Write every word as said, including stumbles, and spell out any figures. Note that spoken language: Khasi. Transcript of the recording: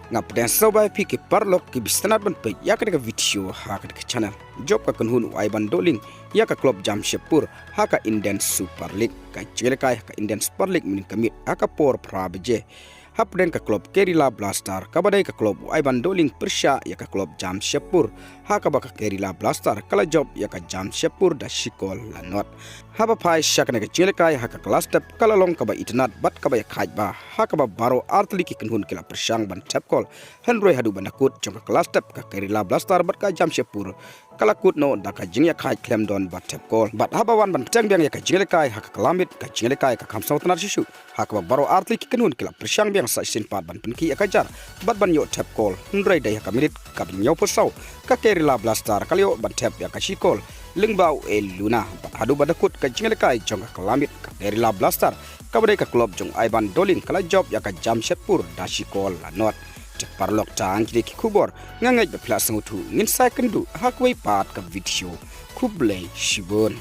Nga pdiang sngewbha ïa phi ki paralok kiba sngewtynnat ban peit ïa kane ka video ha kane ka channel. Jop ka kynhun u Aiban Dohling ïa ka klub Jamshedpur ha ka Indian Super League. Ka jingïalehkai ha ka Indian Super League mynhynnin ka miet ha ka por phra baje, hapdeng ka klub Kerala Blaster kaba dei ka klub u Aiban Dohling pyrshah ïa ka klub Jamshedpur, ha kaba ka Kerala Blaster ka la jop ïa ka Jamshedpur da shi kol la nod. Haba phai sha kane ka jingïalehkai ha ka klas thep ka la long kaba itynnat bad kaba ïakhaid bha, ha kaba baroh artylli ki kynhun ki la pyrshang ban thep kol, hynrei haduh ban da kut jong ka klas thep ka Kerala Blaster bad ka Jamshedpur ka la kut noh da ka jingïakhaid khlem don ba thep kol. Bad haba wan ban bteng biang ïa ka jingïalehkai ha ka kylla miet, ka jingïalehkai ka kham sngewtynnat shuh shuh, ha kaba baroh artylli ki kynhun ki la pyrshang biang sa shisien pat ban pynkhih ïa ka jar bad ban ïoh thep kol, hynrei dei ha ka minit kaba hynñiewphew saw ka Kerala Blaster ka la ïoh ban thep ïa ka shi kol lyngba u Eluna. Bad haduh ba da kut ka jingïalehkai jong ka kylla miet, ka Kerala Blaster kaba dei ka klub jong u Aiban Dohling ka la jop ïa ka Jamshedpur da shi kol la nod. Te paralok, tang kine ki khubor, nga ngeit ba phi la sngewthuh. Ngin sa ïakynduh ha kawei pat ka video. Khublei shibun.